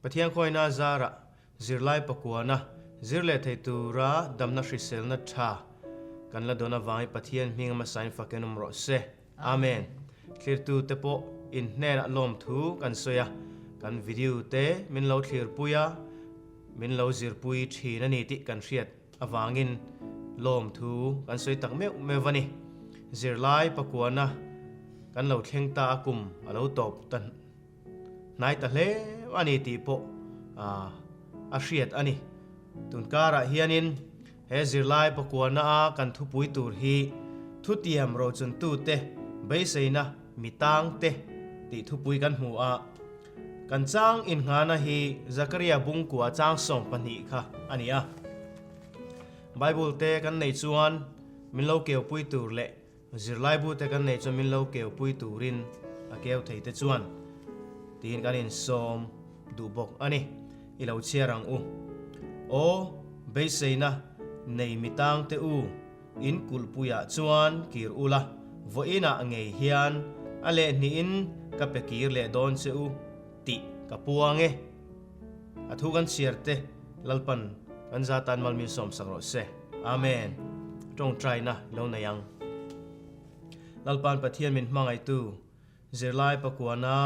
Pathian khawiina zarah zirlai pakuana zir leh thei tura damna hriselna tha kan la dawn avangin Pathian hming hmasain fakin awm rawh se. Amen. Thlirtu te pawh in hnenah lawmthu kan sawi a, kan video te min lo thlirpui a, min lo zirpui thin a ni tih kan hriat avangin lawmthu kan sawi tak meuh meuh a ni. Zirlai pakuana kan lo thleng ta a kum a lo tawp ta hnai ta hle a ni tih pawh a hriat a ni. Tunkarah hianin he zirlai pakuana a kan thupui tur hi Thutiam rochuntute beiseina mi tangte tih thupui kan hmu a. Kan chang inngana hi Zakaria bungkua chang 12 kha a ni a. Bible te kan nei chuan min lo keupui tur leh Zirlaibu te kan nei chuan min lo keu pui turin a keu thei te chuan tiin kan insawm duh bawk a ni. I lo chhiar ang u. Aw, beiseina nei mi tang te u, in kulhpuiah chuan kir ula, vawiinah ngei hian a lehhnihin ka pe kir leh dawn che u tih ka puang e. A thu kan chhiar te Lalpan kan za tan malmi sawmsak rawh se. Amen. Tawngtaina lo nei ang. Lalpan Pathian min hmangaihtu zirlai pakuana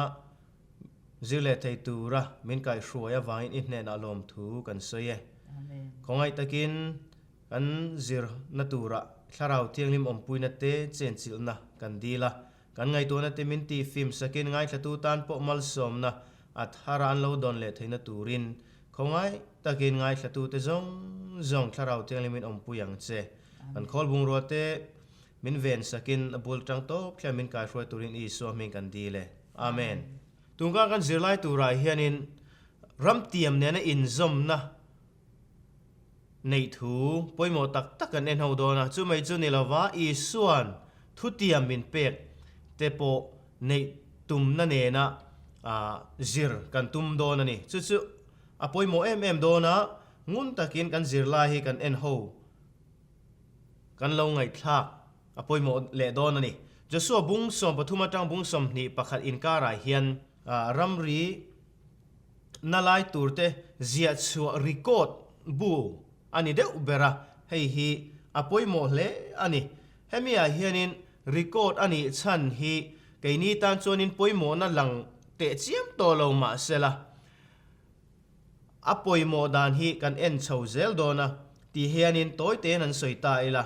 zir leh thei tura min kaihhruai avangin i hnenah lawmthu kan sawi e. Khawngaih takin kan zirna turah Thlarau Thianghlim awmpuina te chenchilhna kan dil a. Kan ngaihtuahna te min tih fim sakin ngaithlatu tan pawh malsawmna a thar a an lo dawn leh theihna turin khawngaih takin ngaithlatu te zawng zawng Thlarau Thianghlimin awmpui ang che. Kan khawl bungrua te min ven sakin a bul tang tawp thliah min kaihruai turin Isua hming kan dil e. Amen. Tungkar kan zirlai turah hianin ramtiam nena inzawmna Neih thu pawimawh tak tak kan en ho dawn a, chumai chu ni lova Isua'n thutiam min pek te pawh neih tumna nena zir kan tum dawn a ni. Chu chu a pawimawh em em dawn a, ngun takin kan zirlai hi kan en ho kan lo ngaihthlak a pawimawh leh dawn a ni. Joshua bung 13 atang bung 21 inkarah hian ramri Na lai tur te ziah chhuah record bu a ni deuh ber a, hei hi a pawimawh hle a ni. Hemi ah hianin record a nih chhan hi keini tan chuanin pawimawhna lang teh chiam tawh lo mah sela, a pawimawh dan hi kan en chho zel dawn a ti hianin tawi tein an sawi ta ila,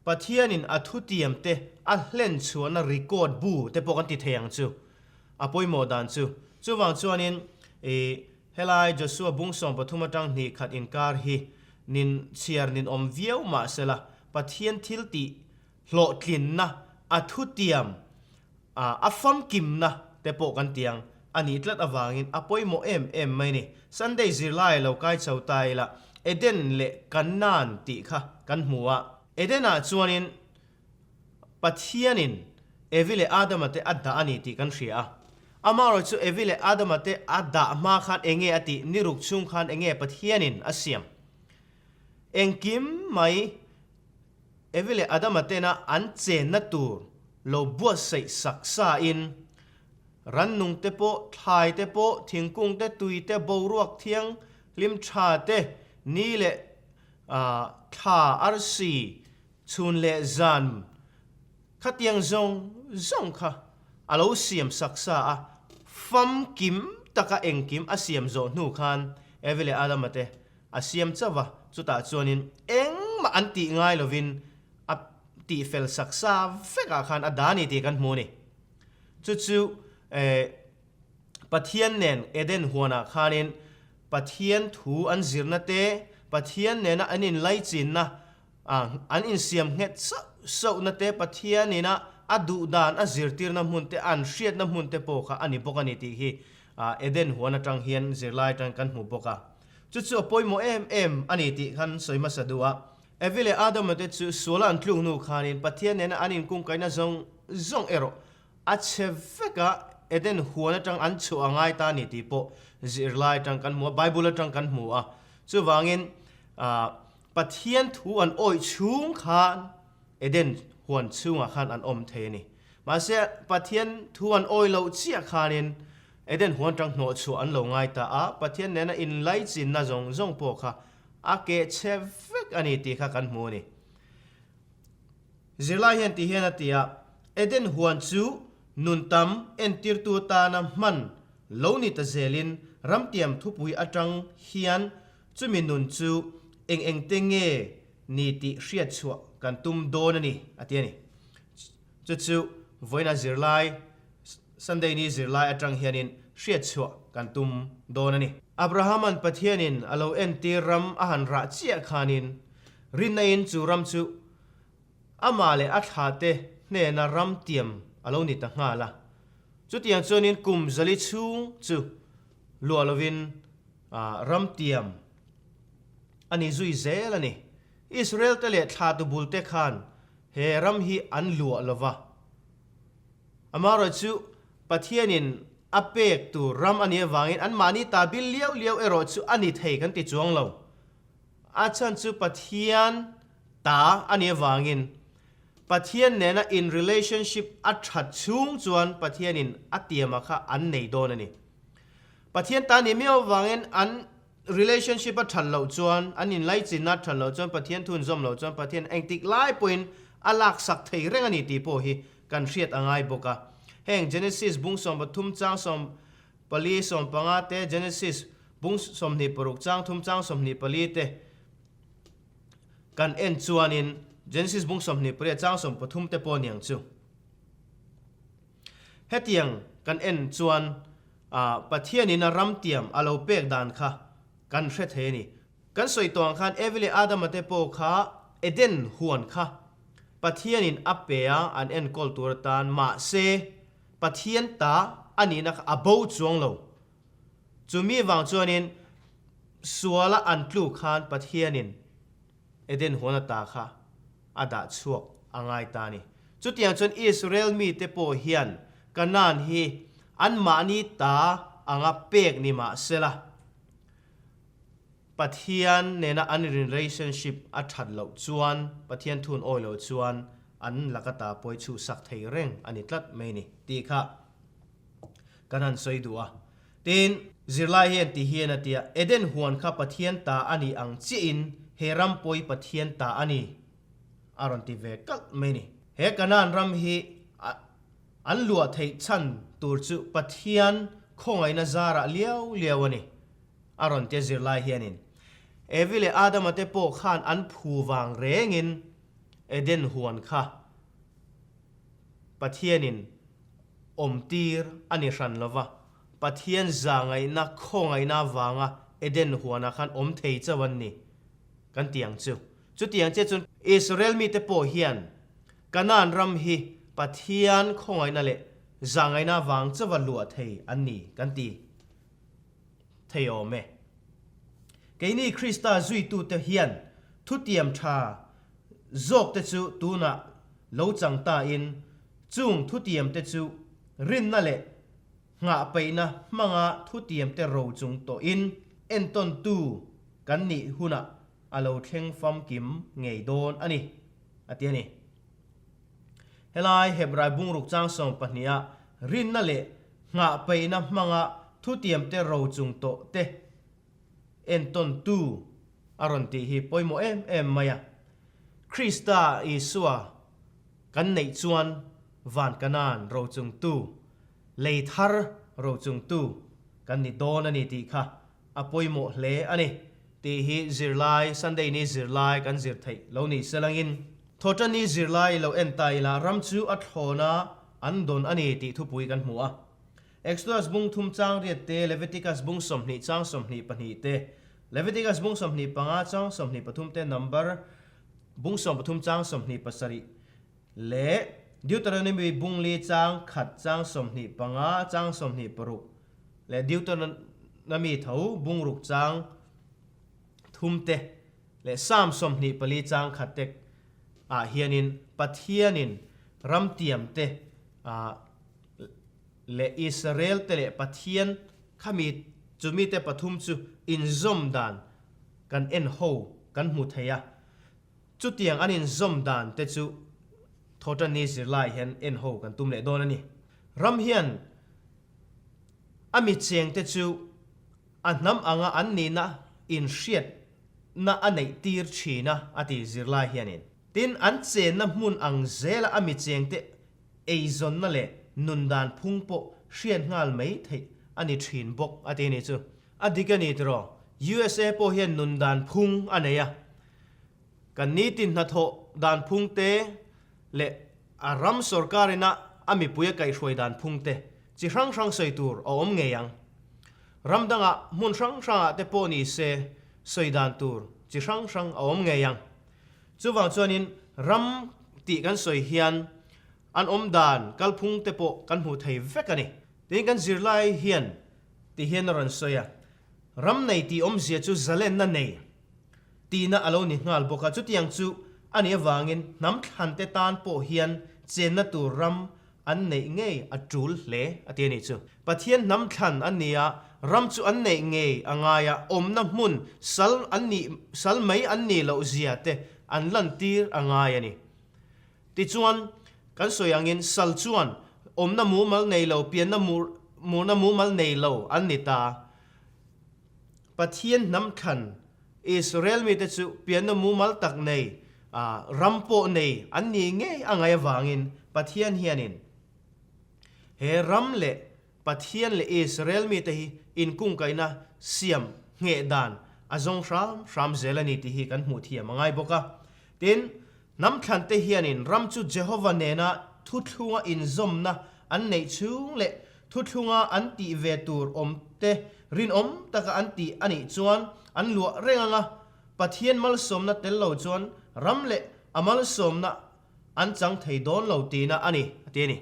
Pathianin a thutiam te a hlen chhuahna record bu te pawh kan ti thei ang chu. A pawimawh dan chu. Chuvang chuanin i helai Joshua bung 13 atang hnih khat inkar hi nin chhiar nin awm viau mah sela, Pathian thil tih hlawhtlinna, a thutiam, a famkimna te pawh kan ti ang a nih tlat avangin a pawimawh em em mai ni. Sunday zirlai lo kai chho ta ila Eden leh Kanaan tih kha kan hmu a. Eden-ah chuanin Pathianin Evi leh Adama te a dah a ni tih kan hria a. Amaherawh chu Evi leh Adama te a dah hma khan enge a tih ni ruk chhung khan enge Pathianin a siam? Engkim mai Evi leh Adama tena an chenna tur lo buatsaih sak sa in rannung te pawh, thlai te pawh, thingkung te, tui te, boruak thianghlim tha te, ni leh thla, arsi, Chhun leh zan khatiang zawng zawng kha a lo siam sak sa a, famkim taka engkim a siam zawh hnu khan Evi leh Adama te a siam chauh a, chutah chuanin engmah an tih ngai lovin a tihfel sak sa vekah khan a dah a ni tih kan hmu a ni. Chu chu Pathian nen Eden huanah khanin Pathian thu an zirna te, Pathian nena an inlaichinna A, an insiam nghet sauh sauhna te, Pathianin a a duh dan a zirtirna hmun te, an hriatna hmun te pawh kha a ni bawk a ni tih hi Eden huan atang hian zirlai atang kan hmu bawk a. Chu chu a pawimawh em em a ni tih khan sawi hmasa duh a. Evi leh Adama te chu suala an tluk hnu khanin Pathian nena an inkungkaihna zawng zawng erawh a chhe vek a, Eden huan atang an chhuah a ngai ta a ni tih pawh zirlai atang kan hmu a, Bible atang kan hmu a. Chuvangin Pathian thu an awih chhung khan Eden huan chhungah khan an awm thei a ni. Mahse, Pathian thu an awih loh chiah khanin Eden huan tang hnawh chhuah an lo ngai ta a, Pathian nena inlaichinna zawng zawng pawh kha a keh chhe vek a ni tih kha kan hmu a ni. Zirlai hian ti hian a ti a, Eden huan chu nun tam entirtu atana hman lo ni ta zelin ramtiam thupui atang hian chumi nun chu eng engte nge ni tih hriat chhuah kan tum dawn a ni, a ti a ni. Chu chu vawiina zirlai, Sunday ni zirlai atang hianin hriat chhuah kan tum dawn a ni. Abrahama'n Pathianin a lo entir ram a han rah chiah khanin rinna-in chu ram chu amah leh a thlate hnena ram tiam a lo ni ta nghal a. Chutiang chuanin kum zali chhung chu luah lovin ram tiam a ni zui zel a ni. Israel-te leh thlatu bulte khan he ram hi an luah lo va. Amaherawhchu, Pathianin a pek tur ram a nih avangin anmahni ta bil liau liau erawh chu a ni thei kan ti chuang lo. A chhan chu Pathian ta a nih avangin Pathian nena in relationship a that chhung chuan Pathianin a tiama kha an nei dawn a ni. Pathian ta nih miau avangin an relationship a that loh chuan, an inlaichinna a that loh chuan, Pathian thu inzawm loh chuan Pathian engtik lai pawhin a laksak thei reng a ni tih pawh hi kan hriat a ngai bawk a. Heng Genesis bung 13 chang 14 15 te, Genesis bung 26 chang thum chang 24 te kan en chuanin Genesis bung 28 chang 13 te pawh niang chu. Hetiang kan en chuan Pathianin a ram tiam a lo pek dan kha kan hre thei a ni. Kan sawi tawh ang khan Evi leh Adama te pawh kha Eden huan kha Pathianin a pe a an enkawl tur atan mahse Pathian ta a nihna kha a bo chuang lo. Chumi vang chuanin suala an tluk khan Pathianin Eden huan ata kha a dah chhuak a ngai ta a ni. Chutiang chuan Israel mite pawh hian Kanaan hi anmahni ta anga pek ni mah sela, Pathian nena an relationship a that loh chuan, Pathian thun awi loh chuan an laka ta pawi chhuhsak thei reng a ni tlat mai ni tih kha kan han sawi duh a. Tin, zirlai hian ti hian a ti a, Eden huan kha Pathian ta a nih ang chiahin he ram pawi Pathian ta a ni a rawn ti ve kalh mai ni. He Kanaan ram hi an luah theih chhan tur chu Pathian khawngaihna zarah liau liau a ni a rawn ti a zirlai hianin. Evi leh Adama te pawh khan an phu vang rengin Eden huan kha Pathianin awmtir a ni hran lo va, Pathian zahngaihna khawngaihna avanga Eden huanah khan awm thei chauh an ni kan ti ang chu. Chutiang che chuan Israel mite pawh hian Kanaan ram hi Pathian khawngaihna leh zahngaihna avang chauha luah thei an ni kan ti thei awm e. Keini Krista zuitute hian thutiam tha zawkte chu tunah lo chang tain chung thutiamte chu rinna leh nghah peihna hmanga thutiamte ro chung tawhin entawntu kan nih hunah a lo thleng famkim ngei dawn a ni, a ti a ni. Helai Hebrai bungruk chang 12 ah rinna leh nghah peihna hmanga thutiamte ro chung tawh te entawntu a rawn tih hi pawimawh em em mai a. Krista Isua kan neih chuan van Kanaan rochungtu, lei thar rochungtu kan ni dawn a ni tih kha a pawimawh hle a ni tih hi zirlai, Sunday ni zirlai kan zir theih lo ni selangin Thawhṭan ni zirlai lo en ta ila ram chu a thlawna an dawn a ni tih thupui kan hmu a. Exodus bung thum chang riat te, Leviticus bung 20 chang 22 te, Leviticus bung 25 chang 23 te, Number bung 13 chang 27 leh Deuteronomy bung li chang khat chang 25 chang 26 leh Deuteronomy tho bung ruk chang thum te leh Psalm 24 chang khat te ah hianin Pathianin ramtiam te ah leh Israel te leh Pathian khami chumi te pathum chu inzawm dan kan en ho kan hmu thei a. Chutiang an inzawm dan te chu Thawṭanni zirlai hian en ho kan tum leh dawn a ni. Ram hian. A mi chengte chu a hnam anga an nihna inhriatna a neih tir thin a, a ti zirlai hianin. Tin, an chenna hmun ang zela a mi chengte eizawnna leh nun dan phung pawh hriat nghal mai theih a ni thin bawk, a ti a ni chu. A dik a ni tiraw? USA pawh hian nun dan phung a nei a. Kan nitin hnathawh dan phung te leh a ram sorkar ina a mipui a kaihhruai dan phung te chi hrang hrang sawi tur a awm ngei ang. Ram dangah hmun hrang hrangah te pawh ni se sawi dan tur chi hrang hrang a awm ngei ang. Chuvang chuanin ram tih kan sawi hian an awm dan kalphung te pawh kan hmuh thei vek a ni. Tin kan zirlai hian ti hian a rawn sawi a, ram nei tih awmzia chu zalenna nei tihna a lo ni nghal bawk a, chutiang chu a nih avangin hnam thlante tan pawh hian chenna tur ram an neih ngei a tul hle a ti a nih chu. Pathian hnam thlan an ni a, ram chu an neih ngei a ngai a, awmna hmun sal an nih sal mai an nih loh zia te an lantir a ngai a ni. Tichuan, kan sawi angin sal chuan awmna mumal nei lo, pianna murna mumal nei lo an ni ta. Pathian hnam thlan Israel mite chu pianna mumal tak nei, ram pawh nei an ni ngei a ngaih avangin Pathian hianin he ram leh Pathian leh Israel mite hi inkungkaihna siam ngheh dan a zawng hram hram zel a ni tih hi kan hmuh thiam a ngai bawk a. Tin, hnam thlante hianin ram chu Jehova nena thuthlunga inzawmna an neih chhung leh Thuthlunga an tih ve tur awm te rinawm taka an tih a nih chuan an luah reng anga, Pathian malsawmna tel lo chuan ram leh a malsawmna an chang thei dawn lo tihna a ni, a ti a ni.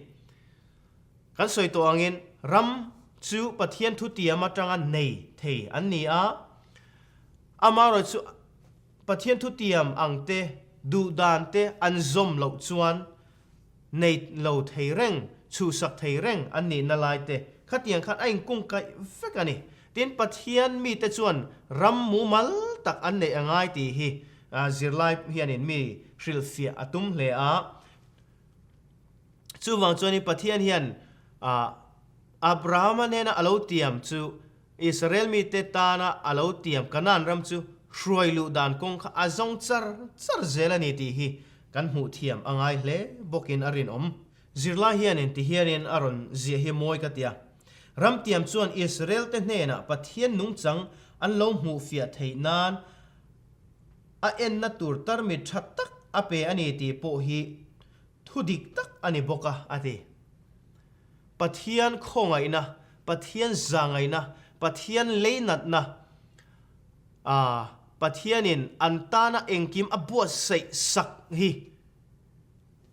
Kan sawi tawh angin ram chu Pathian thutiam atanga nei thei an ni a, amaherawhchu chu Pathian thutiam ang te duh dan te an zawm loh chuan Nei lo thei reng, chhuhsak thei reng an nihna lai te khatiang khan a inkungkaih vek a ni. Tin, Pathian mite chuan ram mumal tak an neih a ngai tih hi zirlai hianin mi hrilhfiah a tum hle a. Chuvang chuanin Pathian hian Abrahama nena a lo tiam chu Israel mite tana a lo tiam Kanaan ram chu hruai luh dan kawng kha a zawng char char zel a ni tih hi kan hmuh thiam a ngai hle bawkin a rinawm. Zirlai hianin ti hianin a rawn ziah hi mawi ka ti a. Ram tiam chuan Israel te hnenah Pathian nungchang an lo hmuh fiah theih nan a enna tur tarmit tha tak a pe a ni tih pawh hi thu dik tak a ni bawk a, a ti. Pathian khawngaihna, Pathian zahngaihna, Pathian leinatna, ah, Pathianin an tana engkim a buatsaih sak hi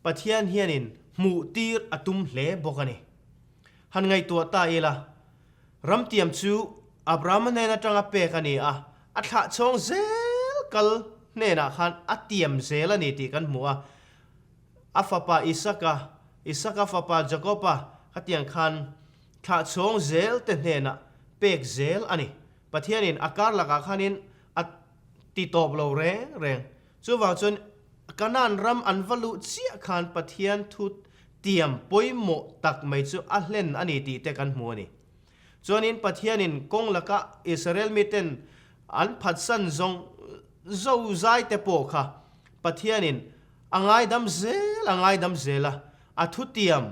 Pathian hianin hmuh tir a tum hle bawk a ni. Han ngaihtuah ta ila, ramtiam chu Abrahama hnen atanga pek a ni a, a thlah chhawng zel kal hnenah khan a tiam zel a ni tih kan hmu a, A fapa Isaka, Isaka fapa Jakoba khatiang khan thlah chhawng zel te hnenah pek zel a ni. Pathianin a kar lakah khanin a ti tawp lo reng reng. Chuvang chuan Kanaan ram an va luh chiah khan Pathian thu tiam pawimawh tak mai chu a hlen a ni tih te kan hmu a ni. Chuanin Pathianin kawng laka Israel miten an phatsan zawng zo zai te pawh kha Pathianin A ngaidam zel, a ngaidam zel a, a thutiam,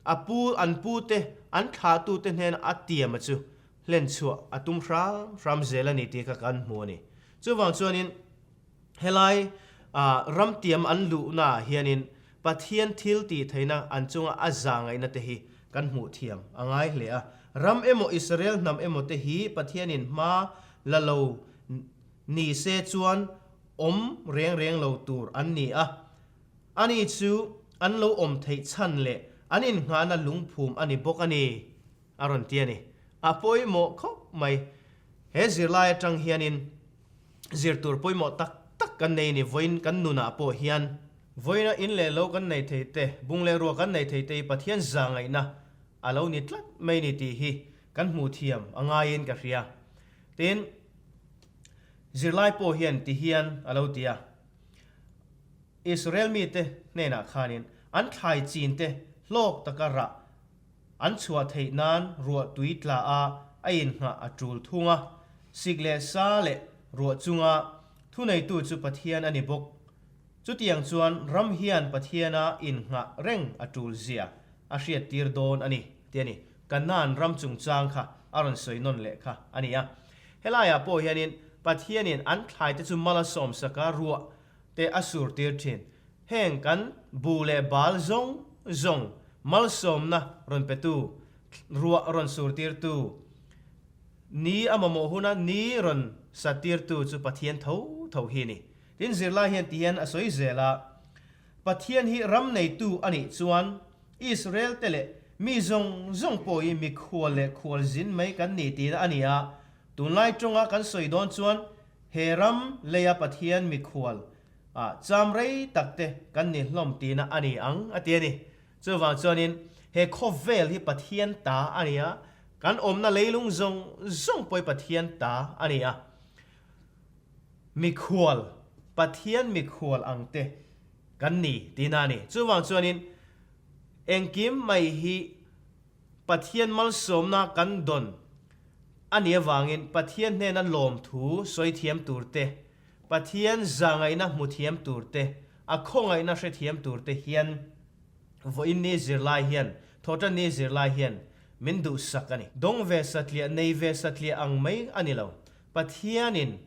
a pu, an pute, an thlahtute hnena a tiam a chu hlen chhuah a tum hram hram zel a ni tih kha kan hmu a ni. Chuvang chuanin helai ramtiam an luhnaah hianin Pathian thil tih theihna an chunga a za ngaihna te hi kan hmuh thiam a ngai hle a. Ram emaw Israel hnam emaw te hi Pathianin hma la lo ni se chuan awm reng reng lo tur an ni a, ani chu an lo awm theih chhan leh an innghahna lungphum a ni bawk a ni, a rawn ti a ni. A pawimawh khawp mai. He zirlai atang hianin zir tur pawimawh tak tak kan nei a ni, vawiin kan nunah pawh hian. Vawiina in leh lo kan nei thei te, bung leh ruah kan nei thei te hi Pathian za ngaihna a lo ni tlat mai ni tih hi kan hmuh thiam a ngaiin ka hria. Tin. Zirlai pawh hian ti hian a lo ti a, Israel mite hnenah khanin an thlai chin te hlawk taka rah an chhuah theih nan ruah tui tla a a innghah a tul thung a, sik leh sa leh ruah chunga thuneitu chu Pathian a ni bawk. Chutiang chuan ram hian Pathiana innghah reng a tul zia a hriattir dawn a ni, ti a ni. Kanaan ram chungchang kha a rawn sawi nawn leh kha a ni a. Helaiah pawh hianin Pathianin an thlaite chu mal a sawmsak a, ruah te a surtir thin. Heng kan bu leh bal zawng zawng malsawmna rawn petu, ruah rawn surtirtu, ni a mamawh huna ni rawn satirtu chu Pathian tho tho hi a ni. Tin, zirlai hian ti hian a sawi zel a, Pathian hi ram neitu a nih chuan Israel te leh mi zawng zawng pawh hi mikhual leh khualzin mai kan ni tihna a ni a, tunlai tawnga kan sawi dawn chuan he ram leia Pathian mikhual ah cham rei tak te kan ni hlawm tihna a ni ang a ti a ni. Chuvang chuanin he khawvel hi Pathian ta a ni a, kan awmna leilung zawng zawng pawh hi Pathian ta a ni a. Mikhual, Pathian mikhual ang te kan ni tihna a ni. Chuvang chuanin engkim mai hi Pathian malsawmna kan dawn a nih avangin Pathian hnena lawmthu sawi thiam tur te, Pathian zahngaihna hmu thiam tur te, a khawngaihna hre thiam tur te hian vawiin ni zirlai hian, thawhtan ni zirlai hian min duhsak a ni. Dawng ve satliah, nei ve satliah ang mai a ni lo. Pathianin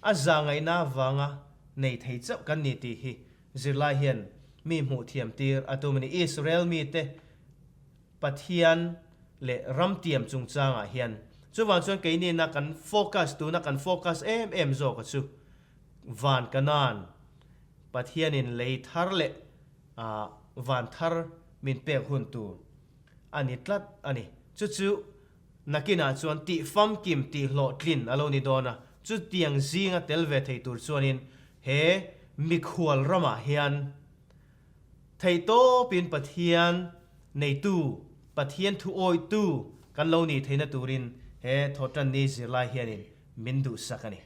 a zahngaihna avanga nei thei chauh kan ni tih hi zirlai hian mi hmuh thiam tir a tum a ni. Israel mite Pathian leh ramtiam chungchangah hian chuvang chuan keinina kan focus tuna kan focus em em zawka chu van Kanaan Pathianin lei thar leh van thar min pek hun tur a ni tlat a ni. Chu chu Nakinah chuan tih famkim tih hlawhtlin a lo ni dawn a, chutiang zinga tel ve thei tur chuanin he mikhual ramah hian theihtawpin Pathian neitu, Pathian thu awitu kan lo nih theihna turin he thawhtanni zirlai hianin min duhsak a ni.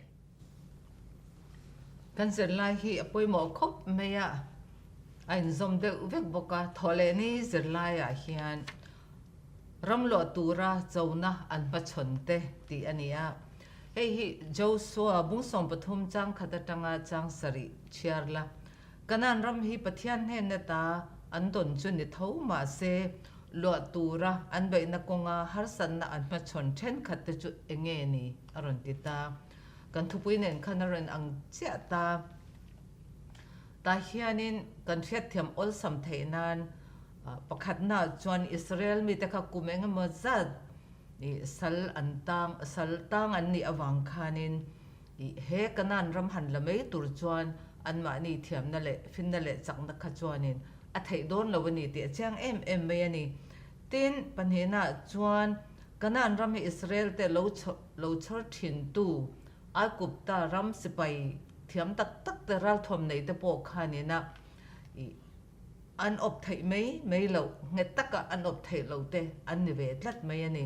Kan zirlai hi a pawimawh khawp mai a, a inzawm deuh vek bawk a, thawhlehni zirlaiah hian Ram luah tura chona an hmachhawn te tih a ni a. Hei hi Josua bung 13 chang khat atanga chang sarih chhiar la. Kanaan ram hi Pathian hnena ta an dawn chu ni tho mah se luah tura an beihna kawnga harsatna an hmachhawn thenkhat te chu eng nge ni a rawn ti ta. Kan thupui nen khan a rawn ang chiah ta. Tah hianin kan hriatthiam awlsam theih nan Pakhatna chuan Israel mite kha kum eng emaw zat ih sal an tang sal tang an nih avang khanin ih he Kanaan ram han la mai tur chuan anmahni thiamna leh finna leh chakna kha chuanin a theih dawn lo a ni tih a chiang em em mai a ni. Tin, pahnihna chuan Kanaan ram hi Israel te lo lo chhawr thintu Aikupta ram sipai thiam tak tak te ralthuam neih te pawh khanin a ih An awp theih mai mai loh, nghet taka an awp theih loh te an ni ve tlat mai a ni.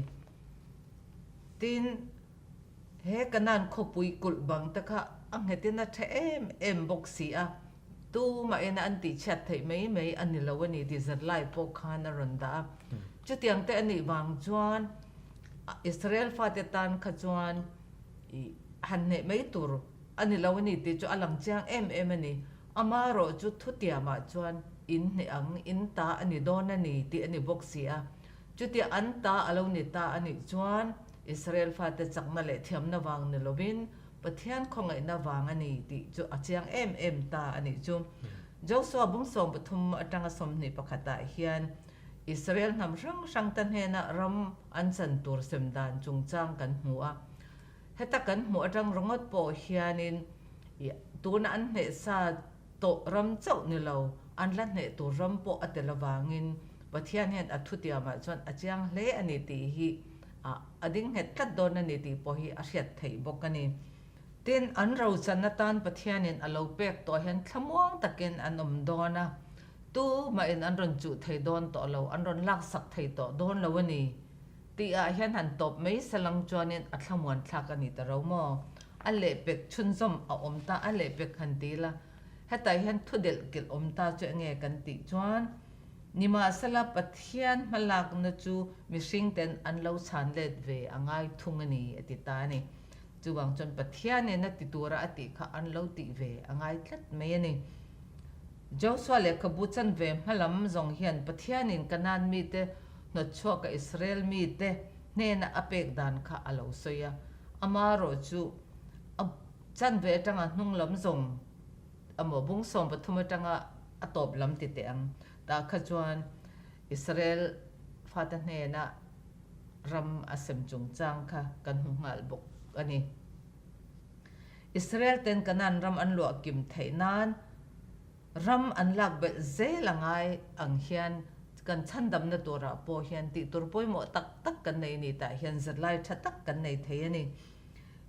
Tin, he Kanaan khawpui kulh bang te kha a nghetin a tha em em bawk si a, tumahin an tihchhiat theih mai mai a ni lo a ni tih zirlai pawh khan a rawn dah a. Chutiang te a nih vang chuan Israel fate tan kha chuan ih han hneh mai tur a ni lo a ni tih chu a lang chiang em em a ni. Amaherawh chu thutiamah chuan in hneh ang, in ta a ni dawn a ni tih a ni bawk si a. Chutia an ta a lo ni ta a nih chuan Israel fate chakna leh thiamna vang ni lovin Pathian khawngaihna vang a ni tih chu a chiang em em ta a nih chu. Josua bung 13 atanga 21 ah hian Israel hnam hrang hrangte hnena ram an chan tur sem dan chungchang kan hmu a. Heta kan hmuh atang ringawt pawh hianin tuna an hneh sa tawh ram chauh ni lo, an la hneh tur ram pawh a tel avangin Pathian hian a thutiamah chuan a chiang hle a ni tih hi a ding nghet tlat dawn a ni tih pawh hi a hriat theih bawk a ni. Tin, an rochan atan Pathianin a lo pek tawh hian thlamuang takin an awm dawn a, tumahin an rawn chuh thei dawn tawh lo, an rawn laksak thei tawh dawn lo a ni. Tih ah hian han tawp mai salang chuanin a thlamuan thlak a ni ta ro maw? A lehpek chhunzawm a awm ta, a lehpek han ti la, hetah hian thu delh kilh awm ta chu enge kan tih chuan. Nimahsela, Pathian hmalakna chu mihringten an lo chhan let ve a ngai thung a ni, a ti ta a ni. Chuvang chuan Pathianin a ti tura a tih kha an lo tih ve a ngai tlat mai a ni. Joshua lehkhabu chanve hmalam zawng hian Pathianin Kanaan mite hnawtchhuaka Israel mite hnena a pek dan kha a lo sawi a, amarawh chu a chanve atanga hnung lam zawng emaw bung 13 atanga a tawp lam ti teh ang. Tah kha chuan Israel fate hnena ram a sem chungchang kha kan hmu nghal bawk a ni. Israel ten Kanaan ram an luah kim theih nan ram an lak belh zel a ngai ang hian kan chhandamna turah pawh hian tih tur pawimawh tak tak kan nei ni tah hian zirlai tha tak kan nei thei a ni.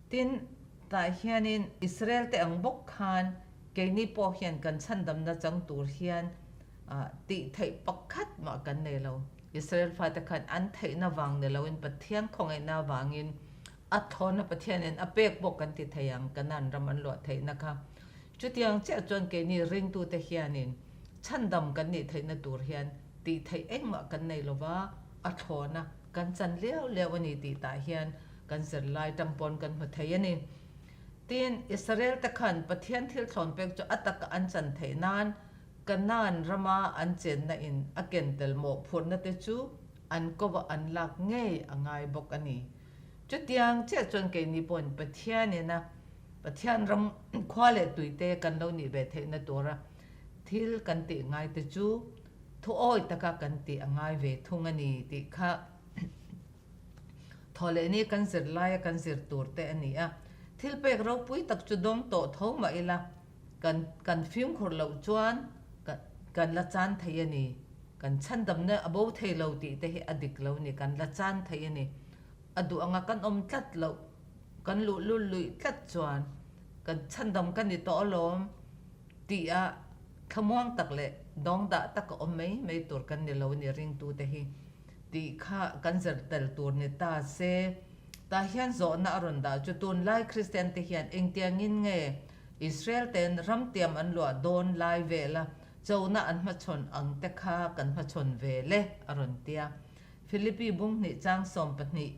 Tin, tah hianin Israel te ang bawk khan keini pawh hian kan chhandamna chang tur hian tih theih pakhat mah kan nei lo. Israel fate khan an theihna vang ni loin Pathian khawngaihna vangin a thlawna Pathianin a pek bawk kan ti thei ang, Kanaan ram an luah theihna kha. Chutiang chiah chuan keini ringtute hianin chhandam kan nih theihna tur hian tih theih engmah kan nei lova, a thlawna kan chan liau liau a ni tih tah hian kan zirlai tang pawn kan hmu thei a ni. Tin, Israel te khan Pathian thil thlawn pek chu a taka an chan theih nan Kanaan rama an chenna in a ken tel mawhphurhna te chu an kova an lak ngei a ngai bawk a ni. Chutiang chiah chuan keini pawhin Pathian ina Pathian ram khua leh tuite kan lo nih ve theihna tura thil kan tih ngai te chu thuawi taka kan tih a ngai ve thung a ni tih kha Thawhlehni kan zir laia kan zir tur te a ni a. Thil pek ropui tak chu dawng tawh tho mah ila kan kan fimkhur loh chuan kan la chan thei a ni. Kan chhandamna a bo thei lo tih te hi a dik lo ni, kan la chan thei a ni. A duh anga kan awm tlat loh, kan luhlul luih tlat chuan kan chhandam ka ni tawh alawm tih a thlamuang tak leh dawngdah tak a awm mai mai tur kan ni lo a ni ringtute hi tih kha kan zir tel tur ni ta se. Tah hian zawhna a rawn dah chu tunlai Kristian te hian engtiangin nge Israel ten ramtiam an luah dawn lai vela Chona an hmachhawn ang te kha kan hmachhawn ve le, a rawn ti a. Philippi bung hnih chang 12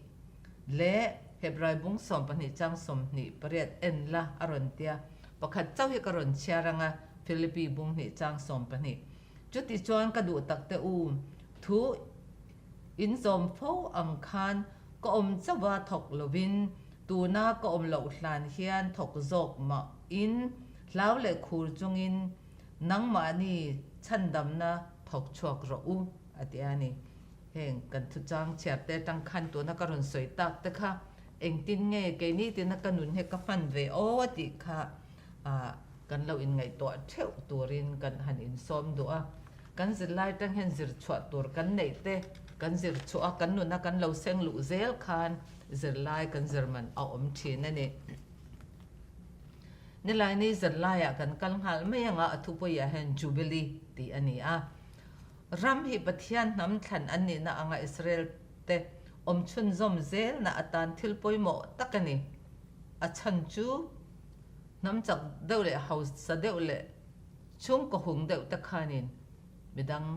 leh Hebrai bung 12 chang 28 en la, a rawn ti a. Pakhat chauh hi ka rawn chhiar ang a, Philippi bung hnih chang 12. Chuti chuan ka duh tak te u, thu in zawm fo ang khan ka awm chauha thawk lovin tuna ka awm loh hlan hian thawk zawk mah in hlau leh khur chungin Nangmahni chhandamna thawk chhuak rawh u, a ti a ni. Heng kan thuchang chhiar te atang khan tuna ka rawn sawi tak te kha engtin nge keini tina ka nun hi ka hman ve aw a tih kha kan lo inngaihtuah theuh turin kan han insawm duh a. Kan zirlai atang hian zir chhuah tur kan neih te kan zir chhuah a, kan nuna kan lo seng luh zel khan zirlai kan zir man a awm thin a ni. Nilaini zanlaiah kan kal nghal mai anga a thupuiah hian Jubilee tih a ni a. Ram hi Pathian hnam thlan an nihna anga Israel te awm chhunzawm zelna atan thil pawimawh tak a ni. A chhan chu hnam chak deuh leh hausa deuh leh chhungkaw hung deuh te khanin midang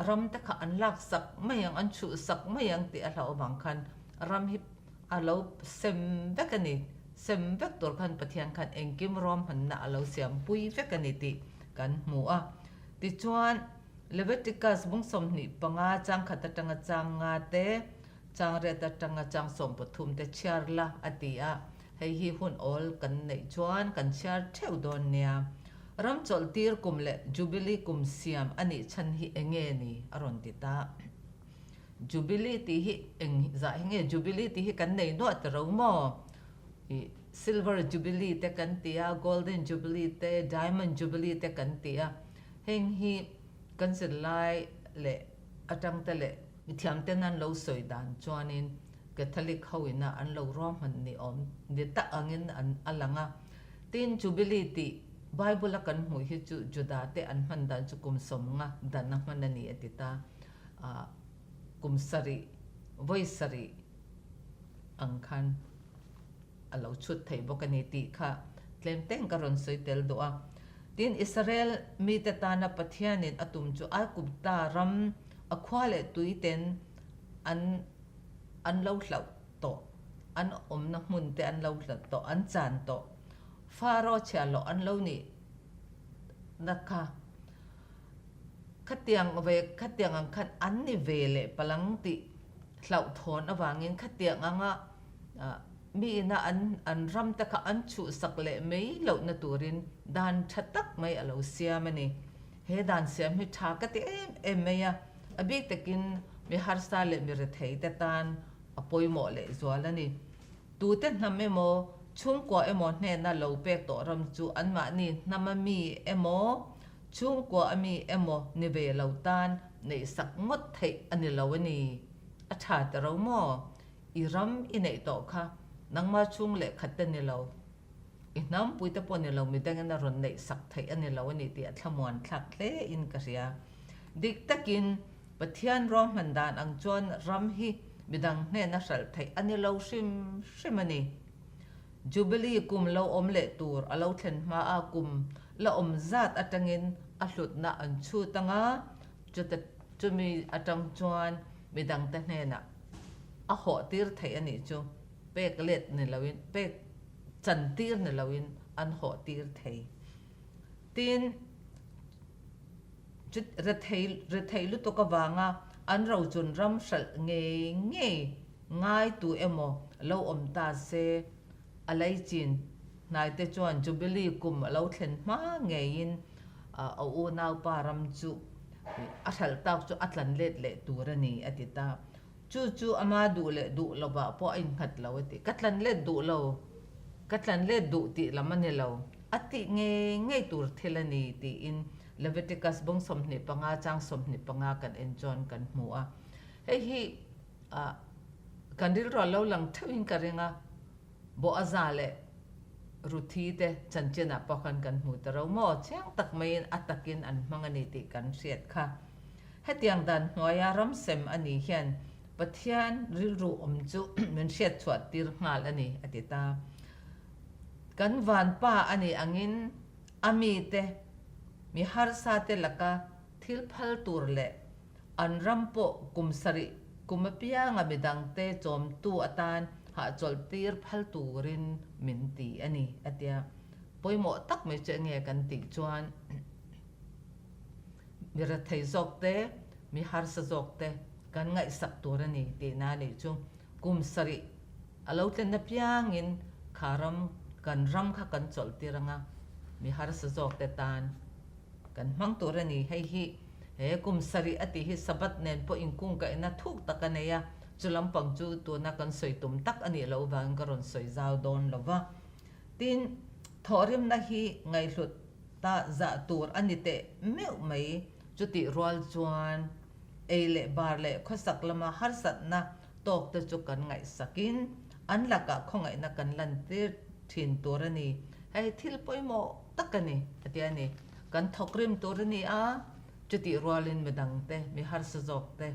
ram te kha an laksak mai ang, an chhuhsak mai ang tih a hlauh avang khan ram hi a lo sem vek a ni. Sem vek tur khan Pathian khan engkim ruahmanna a lo siampui vek a ni tih kan hmu a. Tichuan, Leviticus bung 25 chang khat atanga chang nga te, chang riat atanga chang 13 te chhiar la a ti a. Hei hi hun awl kan neih chuan kan chhiar theuh dawn nia. Ram chawlhtir kum leh Jubilee kum siam a nih chhan hi enge ni a rawn ti ta. Jubilee tih hi eng zah hi nge Jubilee tih hi kan nei nuah ta ro maw? Ih Silver Jubilee te kan ti a, Golden Jubilee te, Diamond Jubilee te kan ti a. Heng hi kan zirlai leh atang te leh mithiam ten an lo sawi dan chuanin Catholic ho ina an lo ruahman ni awm ni tak angin an a lang a. Tin Jubilee tih Bible a kan hmuh hi chu Juda te an hman dan chu kum 50 dan a hman a ni a ti ta. Kum sarih, vawi sarih ang khan a lo chhut thei bawk a ni tih kha tlem teng ka rawn sawi tel duh a. Tin, Israel mite tana Pathianin a tum chu Aigupta ram a khua leh tuiten an an lo hlauh tawh, an awmna hmun te an lo hlauh tawh, an chan tawh. Faro chhiahhlawh an lo nih na kha khatiang ve khatiang ang khan an ni ve leh palang tih hlauhthawn avangin khatiang anga mi ina an an ram te kha an chhuhsak leh mai lohna turin dan tha tak mai a lo siam a ni. He dan siam hi tha ka ti em em mai a, a bik takin mi harsa leh mi rethei te tan a pawimawh leh zual a ni. Tute hnam emaw, chhungkua emaw hnena lo pek tawh ram chu anmahni hnama mi emaw, chhungkua a mi emaw ni ve lo tan neihsak ngawt theih a ni lo a ni. A tha ta ro maw? I ram i neih tawh kha nangma chhung leh khat te ni lo. I hnampui te pawh ni lo midangin a rawn neihsak theih a ni lo a ni tih a thlamuan thlak hle in ka hria. Dik takin Pathian ruahman dan ang chuan ram hi midang hnena hralh theih a ni lo hrim hrim a ni. Jubilee kum lo awm leh tur a lo thlen hma a kum la awm zat atangin a hlutna an chhut anga chuta chumi atang chuan midangte hnenah a hawh tir theih a nih chu. Pek let ni loin, pek chantir ni loin an hawh tir thei. Tin, chu rethei rethei lutuk avanga an rochun ram hralh ngei ngei ngai tu emaw lo awm ta se, a lei chin hnaite chuan Jubilee kum a lo thlen hma ngeiin a unaupa ram chu a hralh tak chu a tlan let leh tur a ni a ti ta. Chu chu ama duh leh duh lovah pawh a innghat lo a ti. Ka tlan let duh lo, ka tlan let duh tih lam a ni lo, a tih ngei ngei tur thil a ni tiin Leviticus bawng 25 chang 25 kan en chuan kan hmu a. Hei hi kan rilru a lo lang theuhin ka ring a, Boaza leh Ruthi te chanchinah pawh khan kan hmu ta ro maw? Chiang tak maiin a takin an hmang a ni tih kan hriat kha. Hetiang dan hnuaia ramsem a nih hian Pathian rilru awm chu min hriat chhuah tir nghal a ni, a ti ta. Kan vanpa a nih angin a mite, mi harsa te laka thil phal tur leh an ram pawh kum sarih kum apianga midangte chawmtu atan hahchawlh tir phal turin min ti a ni, a tia. Pawimawh tak mai chu enge kan tih chuan Mi rethei zawk te, mi harsa zawk te kan ngaihsak tur a ni tihna a nih chu. Kum sarih a lo tlen apiangin kha ram, kan ram kha kan chawlh tir anga mi harsa zawk te tan kan hmang tur a ni. Hei hi he kum sarih a tih hi Sabbath nen pawh inkungkaihna thuk tak a nei a, chu lampang chu tuna kan sawi tum tak a nih loh vangin ka rawn sawi zau dawn lo va. Tin, thawhrimna hi ngaihhlut Ta zah tur a ni teh meuh mai. Chutih rual chuan ei leh bar leh khawsak lama harsatna tawk te chu kan ngaihsakin an lakah khawngaihna kan lantir thin tur a ni. Hei thil pawimawh tak a ni a ti a ni. Kan thawkrim tur a ni a, chutih rualin midangte, mi harsa zawkte,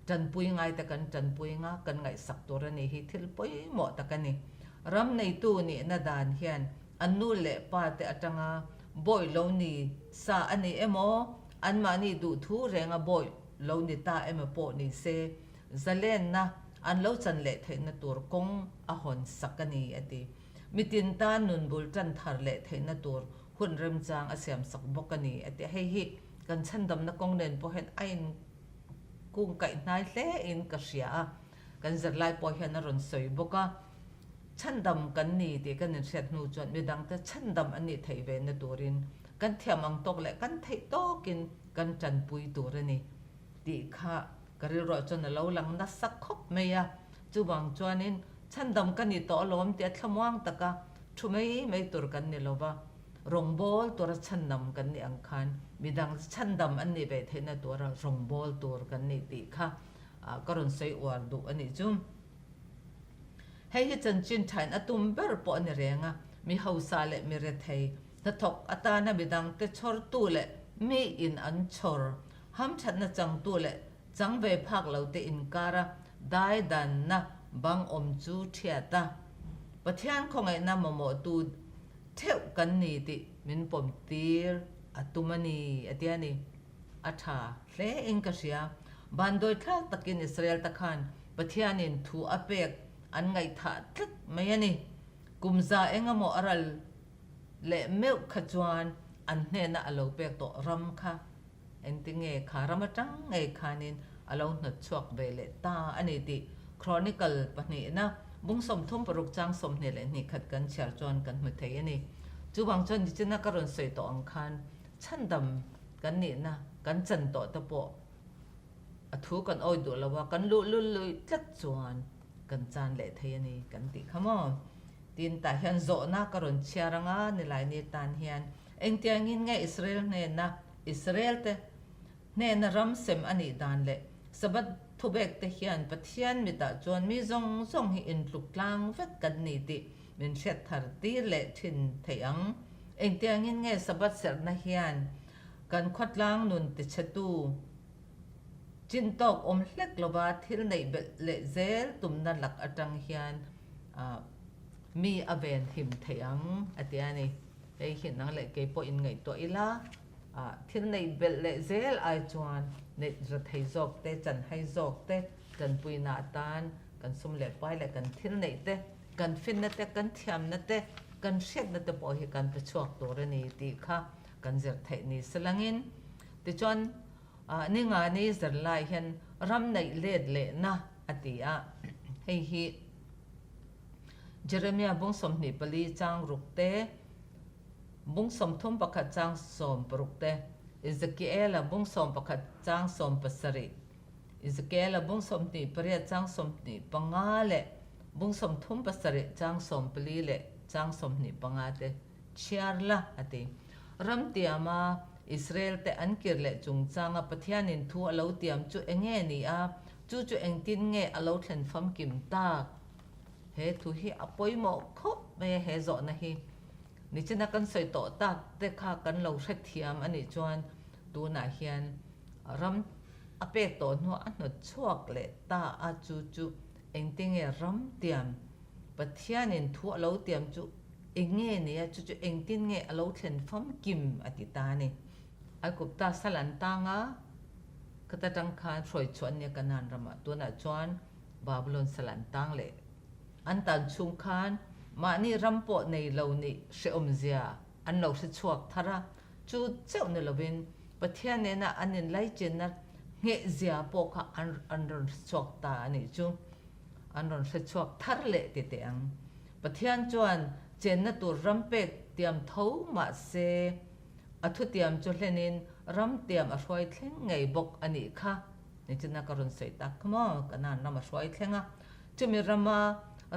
Tanpui ngaite kan tanpui nga kan ngaihsak tur a ni hi thil pawimawh tak a ni. Ram neitu nihna dan hian an nu leh pa te atanga bawi lo ni sa a ni emaw, anmahni duhthu renga bawi lo ni ta emaw pawh ni se, zalenna an lo chan leh theihna tur kawng a hawn sak a ni a ti. Mitin tan nun bul tan thar leh theihna tur hun remchang a siam sak bawk a ni a ti. Hei hi kan chhandamna kawng nen pawh hian a in Kung kaih hnai hle in ka hria a, kan zirlai pawh hian a rawn sawi bawk a, chhandam kan ni tih kan inhriat hnu chuan midangte chhandam an nih theih ve na turin kan thiam ang tawk leh kan theih tawkin kan tanpui tur a ni tih kha ka rilruah chuan a lo lang nasa khawp mai a, chuvang chuanin chhandam ka ni tawh alawm tia thlamuang taka thu mai mai tur kan ni lo va. Rawngbâwl tura chhandam kan nih ang khan midang chhandam an nih ve theihna tura rawngbâwl tur kan nih tih kha ka rawn sawi uar duh a nih chu. Hei hi chanchin thain a tum ber pawh a ni reng a, mi hausa leh mi rethei, hnathawk atana midangte chhawrtu leh miin an chhawr, hamthatna changtu leh chang ve phak lote inkara daidanna bang awm chu thiat a, Pathian khawngaihna mamawhtu theuh kan ni tih. min pawm tir a tum a ni, a ti a ni. A tha hle in ka hria. Bandawi thlak takin Israel te khan Pathianin thu a pek an ngaihthah tlat mai a ni. Kum za engemaw a ral leh meuh kha chuan an hnena a lo pek tawh ram kha engtinge kha ram atang ngei khanin a lo hnawt chhuak ve leh ta a ni tih Chronicle pahnihna bung 36 chang 22 khat kan chhiar chuan kan hmu thei a ni. Chuvang chuan nichina ka rawn sawi tawh ang khan chhandam kan nihna kan chan tawh te pawh a thu kan awi duh lo a, kan luh lul lui tlat chuan kan chan leh thei a ni kan tih kha maw? Tin, tah hian zawhna ka rawn chhiar anga nilaini tan hian engtiangin nge Israel hnena Israel te hnena ram sem a nih dan leh Sabbath thubek te hian Pathian mitah chuan mi zawng zawng hi intluk tlang vek kan ni tih min hriat thar tir leh thin theih ang. Engtiangin nge Sabbath serhna hian kan khawtlang nun tichhetu Chin tawk awm hlek lova thil neih belh leh zel tumna lak atang hian mi a ven him thei ang a ti a ni. Hei hi nang leh kei pawh inngaihtuah ila, thil neih belh leh zel ai chuan neih za thei zawk te, chanhai zawk te, tanpuina atan kan sum leh pai leh kan thil neih te, kan finna te, kan thiamna te, kan hriatna te pawh hi kan pe chhuak tur a ni tih kha kan zir theih ni selangin tichuan Ningani zirlai hian ram neih let lehna a ti a, hei hi Jeremia bung 24 chang ruk te, bung 31 chang 60 te, Ezekiela bung 11 chang 17, Ezekiela bung 28 chang 25 leh bung 37 chang 14 leh chang 25 te chhiar la, a ti. Ram tiama Israel te an kir leh chungchanga Pathianin thu a lo tiam chu enge ni a, chu chu engtin nge a lo thlen famkim tak? He thu hi a pawimawh khawp mai a, he zawhna hi nichina kan sawi tawh tak te kha kan lo hrethiam a nih chuan tunah hian ram a pek tawh hnuah a hnawt chhuak leh ta a, chu chu engtinge ram tiam Pathianin thu a lo tiam chu Eng nge nia chu chu engtin nge a lo thlen famkim a ti ta a ni. Aikupta sal an tang a, khata tang khan hruai chhuah an nia Kanaan ramah tunah chuan Babylon sal an tang leh an tan chhung khan mahni ram pawh nei lo nih hrehawmzia an lo hre chhuak thar a, chu chauh ni lovin Pathian nena an inlaichenna nghehzia pawh kha an an rawn hre chhuak ta a nih chu. An rawn hre chhuak thar leh ti teh ang. Pathian chuan chenna tur ram pek tiam tho mah se, a thutiam chu hlenin ram tiam a hruai thleng ngei bawk a nih kha. Nichina ka rawn sawi tak kha maw, Kanaan ram a hruai thleng a, chumi rama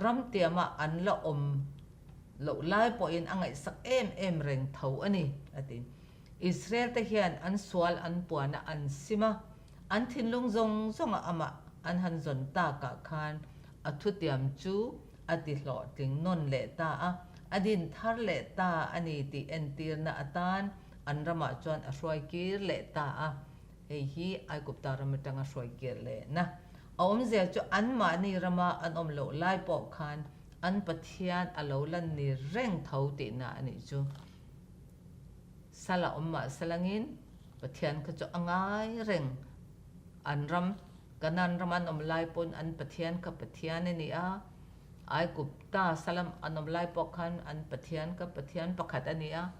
ram tiama an la awm loh lai pawhin a ngaihsak em em reng tho a ni, a ti. Israel te hian an sual an puan a an sim a, an thinlung zawng zawnga amah an han zawn takah khan a thutiam chu a ti hlawhtling nawn leh ta a, a din thar leh ta a ni tih entirna atan an ramah chuan a hruai kir leh ta a. Hei hi Aigupta ram atanga hruai kir lehna a awmzia chu anmahni rama an awm loh lai pawh khan an Pathian a lo lan ni reng tho tihna a nih chu. Sal a awm mah salangin Pathian kha chu a ngai reng. An ram, Kanaan ram an awm lai pawn an Pathian kha Pathian a ni a, Aigupta salam an awm lai pawh khan an Pathian kha Pathian pakhat a ni a,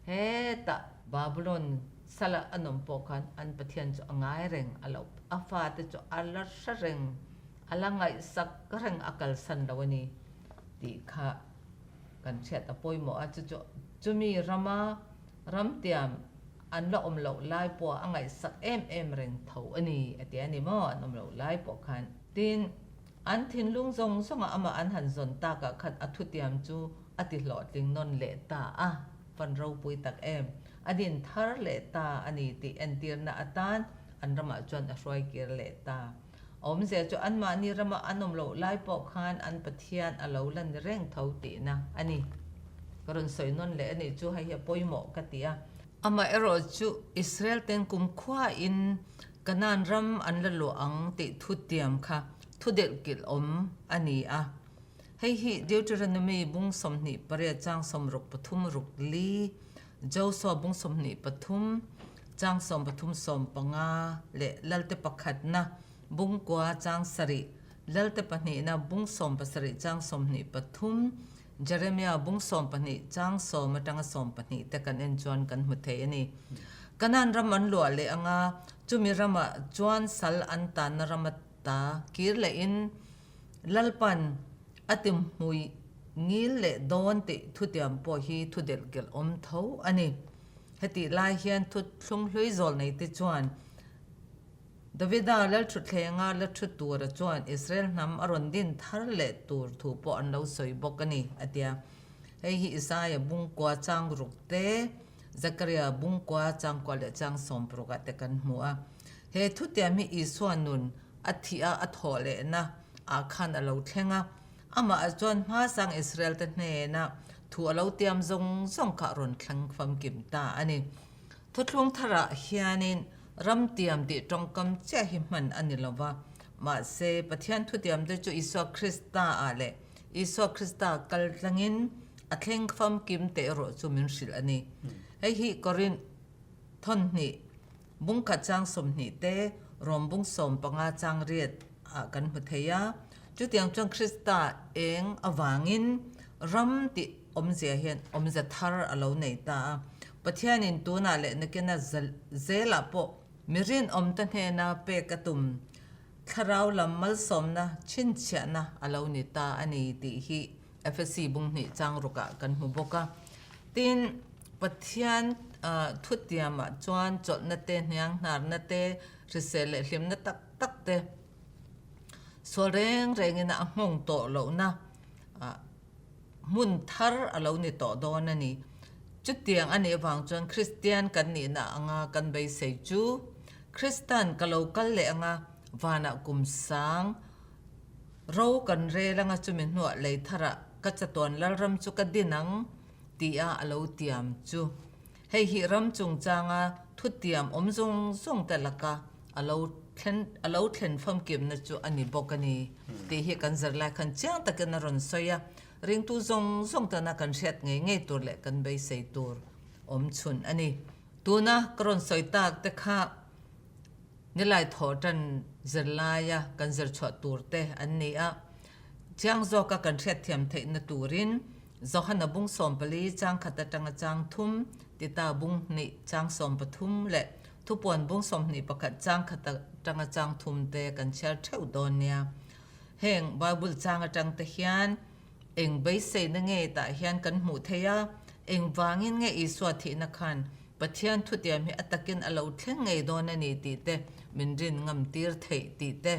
hetah Babylon sala an awm pawh khan an Pathian chu a ngai reng a lo, a fate chu a la hre reng, a la ngaihsak reng a kalsan lo a ni tih kha kan hriat a pawimawh a, chu chu chumi rama ramtiam an la awm loh lai pawh a ngaihsak em em reng tho a ni a ti a ni maw, an awm loh lai pawh khan. Tin, an thinlung zawng zawnga amah an han zawn takah khan a thutiam chu a ti hlawhtling nawn leh ta a, fan ropui tak em, a din thar leh ta a ni tih entirna atan an ramah chuan a hruai kir leh ta. Awmzia chu anmahni rama an awm loh lai pawh khan an Pathian a lo la ni reng tho tihna a ni. Ka rawn sawi nawn leh a nih chu hei hi a pawimawh ka ti a. Amaherawh chu Israel ten kumkhuain Kanaan ram an la luah ang tih thutiam kha thudelh kilh awm a ni a. Hei hi Deuteronomy bung 28 chang 63 ruk li. Josua bung 23 chang 13 15 leh Lalte pakhatna bung kua chang sarih, Lalte pahnihna bung 17 chang 23, Jeremia bung 12 chang sawm atanga 12 te kan en chuan kan hmu thei a ni. Kanaan ram an luah leh anga chumi ramah chuan sal an tanna ram ata kir lehin Lalpan a ti hmui ngil leh dawn tih thutiam pawh hi thu delh kelh awm tho a ni. Hetih lai hian thu thlung hlui zawl nei te chuan Davida Lalthutthlenga la thu tura chuan Israel hnam a rawn din thar leh tur thu pawh an lo sawi bawk a ni, a ti a. Hei hi Isaia bungkua chang ruk te, Zakaria bungkua changkua leh chang sawmparukah te kan hmu a. He thutiam hi Isua nun a thih a a thawh lehna ah khan a lo thleng a, amah chuan hmasang Israel te hnena thu a lo tiam zawng zawng kha a rawn thleng famkim ta a ni. Thuthlung tharah hianin ram tiam tih tawngkam chiah hi hman a ni lo va, mahse Pathian thutiam te chu Isua Krista ah leh Isua Krista kal tlangin a thleng famkim teh erawh chu min hrilh a ni. Hei hi Korinth thawnhnih Bungkhat chang 20 te, Rom bung 15 chang riat ah kan hmu thei a. Chutiang chuan Krista eng avangin ram tih awmzia hian awmzia thar a lo nei ta a. Pathianin tunah leh nakina zelah pawh mi rinawmte hnena pek a tum thlarau lam malsawmna chhinchhiahna a lo ni ta a ni tih hi Efesi bung hnih chang rukah kan hmu bawk a. Tin, Pathian thutiamah chuan chawlhna te, hniang hnarna te, hrisel leh hlimna tak tak te sual reng rengin a nghawng tawh lohna hmun thar a lo ni tawh dawn a ni. Chutiang a nih avang chuan Kristian kan nihna anga kan beisei chu Kristan ka lo kal leh anga vanah kum sang Ro kan rel anga chumi hnuah lei tharah ka chatuan Lalram chu ka din ang tia a lo tiam chu. Hei hi ram chungchanga thutiam awm zawng zawng te laka a lo thlen a lo thlen famkimna chu a ni bawk a ni tih hi kan zirlai khan chiang takin a rawn sawi a, ringtu zawng zawng tana kan hriat ngei ngei tur leh kan beisei tur awm chhun a ni. Tuna ka rawn sawi tak te kha Nilai thawh tan zirlaia kan zir chhuah tur te an ni a, chiang zawka kan hriatthiam theihna turin Johana bung 14 chang khat atanga chang thum, Tita bung hnih chang 13 leh Thupuan bung 21 chang khat atanga chang thum te kan chhiar theuh dawn nia. Heng Bible chang atang te hian eng beiseina nge tah hian kan hmuh theih a, engvangin nge Isua thihna khan Pathian thutiam hi a takin a lo thleng ngei dawn a ni tih te, min rin ngam tir theih tih te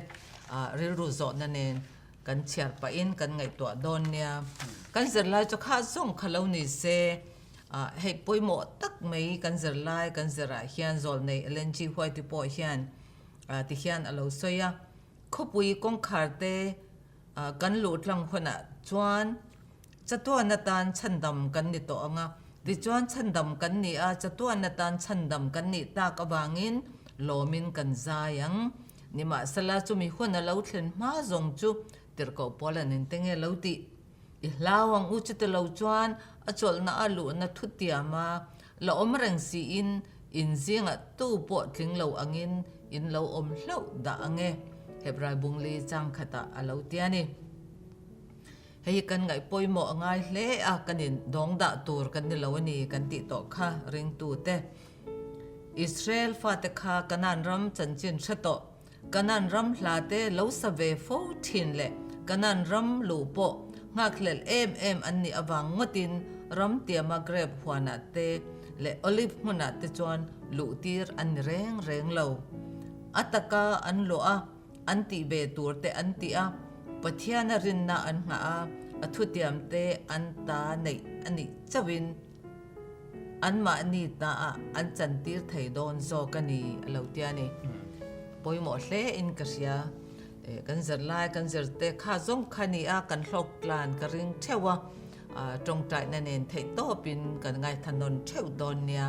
rilru zawhna nen kan chhiar pahin kan ngaihtuah dawn nia. Kan zirlai chu kha zawng kha lo ni se, hei pawimawh tak mai kan zirlai kan zirah hian zawlnei Ellen G. White pawh hian tihian a lo sawi a, Khawpui kawngkhar te kan luh tlang hunah chuan Chatuan atan chhandam kan ni tawh ang a, tichuan chhandam kan ni a, chatuan atan chhandam kan nih tak avangin lawmin kan zai ang. Nimahsela, chumi hun a lo thlen hma zawng chu tirhkoh pawl an inte nge lo tih i hlau ang u. Chuti lo chuan a chawlhna a luhna thutiam a la awm reng siin in zingah tu pawh tling lo angin in lo awm hlauh dah ang e, Hebrai bungli changkhatah a lo ti a ni. Hei hi kan ngaih pawimawh a ngai hle a, kan in dawng dah tur kan ni lo a ni kan tih tawh kha ringtute. Israel fate kha Kanaan ram chanchin hre tawh, Kanaan ram hla te lo sa ve fo thin leh Kanaan ram luh pawh nghakhlelh em em an nih avang ngawtin ram tiama grape huanah te leh olive hmunah te chuan luh tir an ni reng reng lo. A taka an luah a. An tih ve tur te an tih a, Pathiana rinna an nghah a, a thutiam te an ta neih a nih chauhin anmahni taah an chantir thei dawn zawk a ni a lo tia ni. Pawimawh hle in ka hria. Kan zirlai kan zir te kha zawng kha ni a, kan hlawk tlan ka ring theuh a, tawngtaina nen theih tawpin kan ngaithla nawn theuh dawn nia.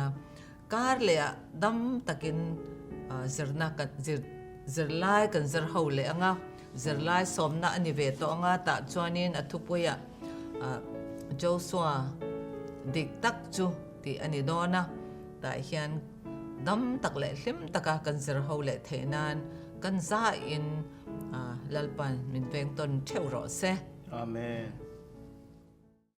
Kar leh ah dam takin zirna kan zir zirlai kan zir ho leh ang a, zirlai sawmna a ni ve tawh ang a, tah chuanin a thupuiah Joshua dik tak chu. tih a ni dawn a, tah hian dam tak leh hlim taka kan zir ho leh theih nan kan zahin Lalpan min veng tawn theuh rawh se. Amen.